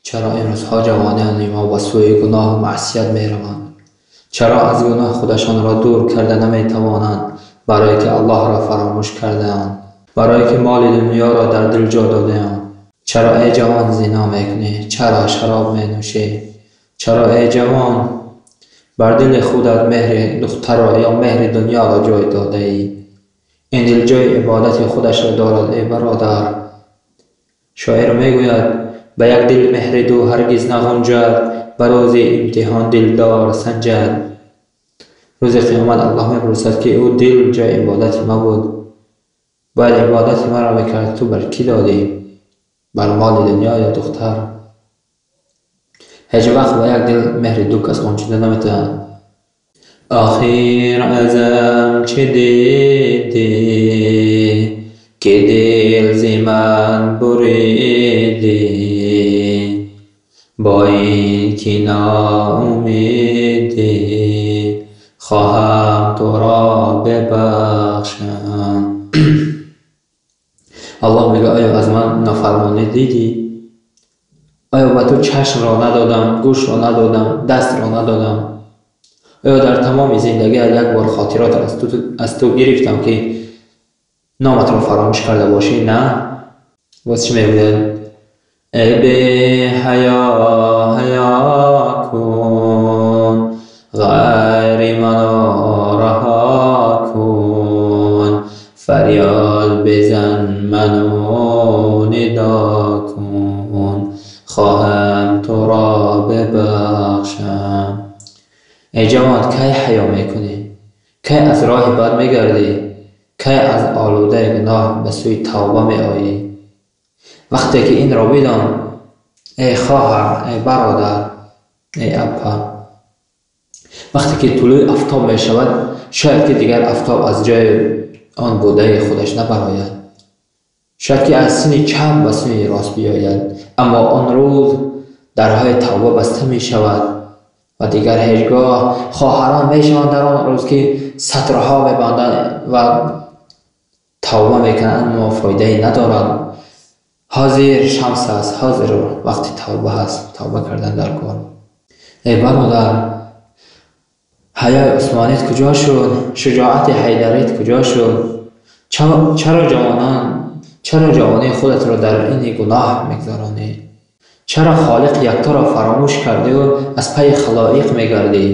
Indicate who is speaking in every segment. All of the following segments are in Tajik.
Speaker 1: Чаро имрӯзҳо ҷавонони мо ба сӯи гуноҳу маъсият мераванд? Чаро аз гуноҳ худашонро дур карда наметавонанд? Барое ки Аллоҳро фаромӯш кардаанд, барое ки моли дунёро дар дил ҷо додаанд. Чаро эй ҷавон зино мекунӣ? Чаро шароб менӯшӣ? Чаро эй ҷавон бар дили худат меҳри духтарро ё меҳри дунёро ҷой додаӣ? Ин дил ҷои ибодати худашро дорад, эй бародар. Шоир мегӯяд: ба як дил меҳри ду ҳаргиз нағунҷад, ба рӯзи имтиҳон дилдор санҷад. Рӯзи қиёмат Аллоҳ мепурсад, ки ӯ дил ҷои ибодати ма буд, бояд ибодати маро мекард, ту бар кӣ додӣ? Бар моли дунё ё духтар? Ҳеҷ вақт ба як дил меҳри ду кас ғунчида наметавонад. Охир азам чӣ дидӣ, ки дил зи ман буридӣ, бо ин ки ноумедӣ, хоҳам туро бибахшам. Аллоҳ мегӯяд: оё аз ман нофармонӣ дидӣ? Оё ба ту чашмро надодам, гӯшро надодам, дастро надодам? Оё дар тамоми зиндагиат як бор хотирот аз ту гирифтам, ки номатро фаромӯш карда бошӣ? На. Боз чӣ мегӯяд? Эй беҳаё, ҳаё кун, ғайри маро раҳо кун, фарёд бизан ману нидо кун, хоҳам туро бибахшам. Эй ҷавон, кай ҳаё мекунӣ? Кай аз роҳи бад мегардӣ? Кай аз олудаи гуноҳ ба сӯи тавба меоӣ? Вақте ки инро бидон, эй хоҳар, эй бародар, эй аппа, вақте ки тулӯи афтоб мешавад, шояд ки дигар афтоб аз ҷои он будаи худаш набарояд. Шояд ки аз сини чап ба сини рост биёяд, аммо он рӯз дарҳои тавба баста мешавад ва дигар ҳеҷ гоҳ хоҳарон мешаванд дар он рӯз, ки сатрҳо мебанданд ва тавба мекунанд, аммо фоидае надорад. Ҳозир шамс аст, ҳозир вақти тавба ҳаст, тавба кардан дар кор. Эй бародар, ҳаёи усмонит куҷо шуд? Шуҷоати ҳайдарит куҷо шуд? Чаро ҷавонии худатро дар ини гуноҳ мегузаронӣ? Чаро Холиқ якторо фаромӯш кардиу аз пайи халоиқ мегардӣ?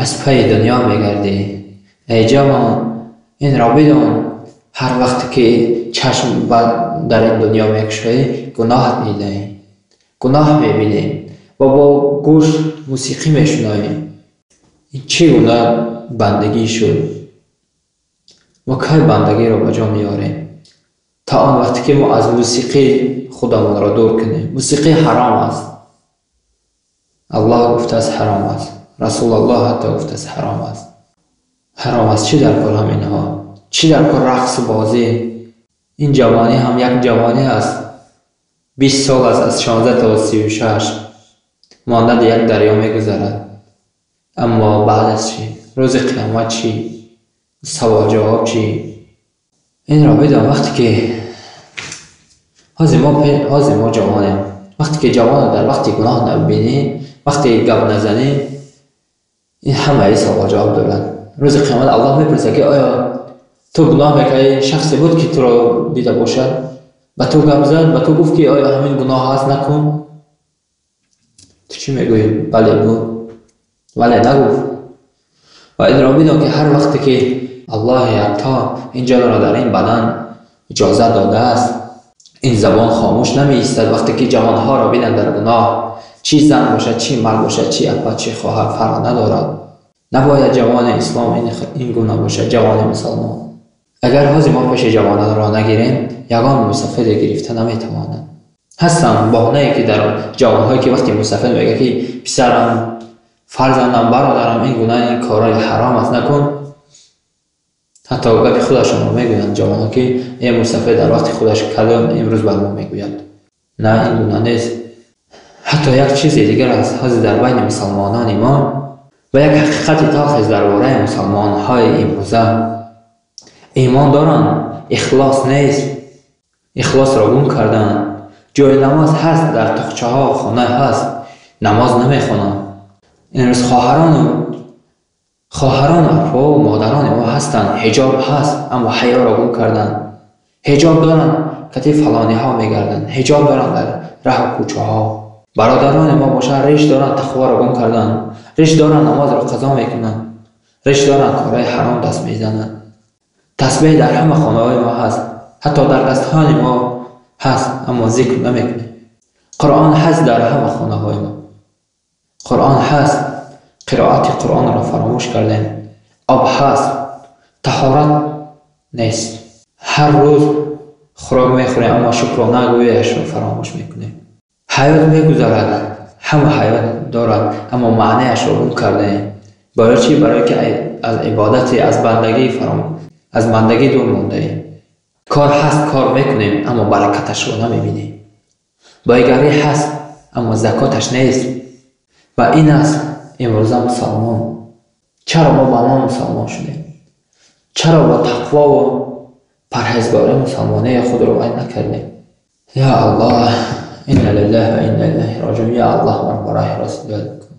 Speaker 1: Аз пайи дунё мегардӣ? Эй ҷавон, инро бидон, ҳар вақте ки чашм дар ин дунё мекушоӣ, гуноҳ дидаӣ, гуноҳ мебинӣ ва бо гӯш мусиқӣ мешунавӣ. Ин чӣ гуна бандагӣ шуд? Мо кай бандагиро ба ҷо меорем? То он вақте ки мо аз мусиқӣ худамонро дур кунем. Мусиқӣ ҳаром аст. Аллоҳ гуфтааст ҳаром аст. Расулаллоҳ ҳатто гуфтааст ҳаром аст. Ҳаром аст. Чӣ дар кор ҳаминҳо? Чӣ дар кор рақсу бозӣ? Ин ҷавонӣ ҳам як ҷавонӣ аст. 20 сол аст, аз 16 то 36. Монанди як дарё мегузарад. Аммо баъд аз чӣ? Рӯзи қиёмат чӣ? Савол ҷавоб чӣ? Инро бидон, вақте ки ҳозир мо ҷавонем. Вақте ки ҷавонро дар вақти гуноҳ набинӣ, вақте гап назанӣ, ин ҳамаи савол ҷавоб дорад. Рӯзи қиёмат Аллоҳ мепурсад, ки оё ту гуноҳ мекардӣ? Шахсе буд, ки туро дида бошад, ба ту гап зад, ба ту гуфт, ки оё ҳамин гуноҳ аст, накун? Ту чӣ мегӯӣ? Бале буд, вале нагуфт. Ва инро бидон, ки ҳар вақте ки Аллоҳи якто ин ҷонро дар ин бадан иҷозат додааст, ин забон хомӯш намеистад. Вақте ки ҷавонҳоро бинанд дар гуноҳ, чӣ зан бошад, чӣ мард бошад, чӣ апа, чӣ хоҳар, фарқ надорад. Набояд ҷавони ислом ин гуна бошад, ҷавони мусалмон. Агар ҳозир мо пеши ҷавононро нагирем, ягон мусафире гирифта наметавонад. Ҳастанд баҳонае, ки дар ҷавонҳое, ки вақте мусафир мегӯяд, ки писарам, фарзандам, бародарам, ин гуна ин корҳои ҳаром аст, накун, ҳатто гапи худашонро мегӯянд ҷавонҳо, ки э мусафир дар вақти худаш кадом имрӯз бар мо мегӯяд. На, ин гуна нест. Ҳатто як чизи дигар аст ҳозир дар байни мусалмонони мо ва як ҳақиқати талхест дар бораи мусалмонҳои имрӯза. Имон доранд, ихлос нест, ихлосро гум карданд. Ҷои намоз ҳаст, дар тоқчаҳо хона ҳаст, намоз намехонанд. Имрӯз хоҳарон апо ва модарони мо ҳастанд, ҳиҷоб ҳаст, аммо ҳаёро гум карданд. Ҳиҷоб доранд, кати фалониҳо мегарданд, ҳиҷоб доранд дар раҳу кӯчаҳо. Бародарони мо бошанд, риш доранд, тақворо гум карданд. Риш доранд, намозро қазо мекунанд. Риш доранд, корҳои ҳаром даст мезананд. Тасбеҳ дар ҳама хонаҳои мо ҳаст, ҳатто дар дастҳои мо ҳаст, аммо зикр намекунем. Қуръон ҳаст дар ҳама хонаҳои мо. Қуръон ҳаст, қироати Қуръонро фаромӯш кардем. Об ҳаст, таҳорат нест. Ҳар рӯз хӯрок мехӯрем, аммо шукронагӯяшро фаромӯш мекунем. Ҳаёт мегузарад, ҳама ҳаёт дорад, аммо маънияшро гум кардаем. Барои чӣ? Барои ки аз ибодати, аз бандагӣ фаромӯш, аз бандагӣ дур мондаем. Кор ҳаст, кор мекунем, аммо баракаташро намебинем. Бойгарӣ ҳаст, аммо закоташ нест. Ва ин аст имрӯза мусалмон. Чаро мо ба мо мусалмон шудем? Чаро бо тақвову парҳезгорӣ мусалмонии худро вай накардем? Я Аллоҳ, инна лиллаҳи ва инна илайҳи роҷиун. Я Аллоҳ, маро ба роҳи рост ҳидоят кун.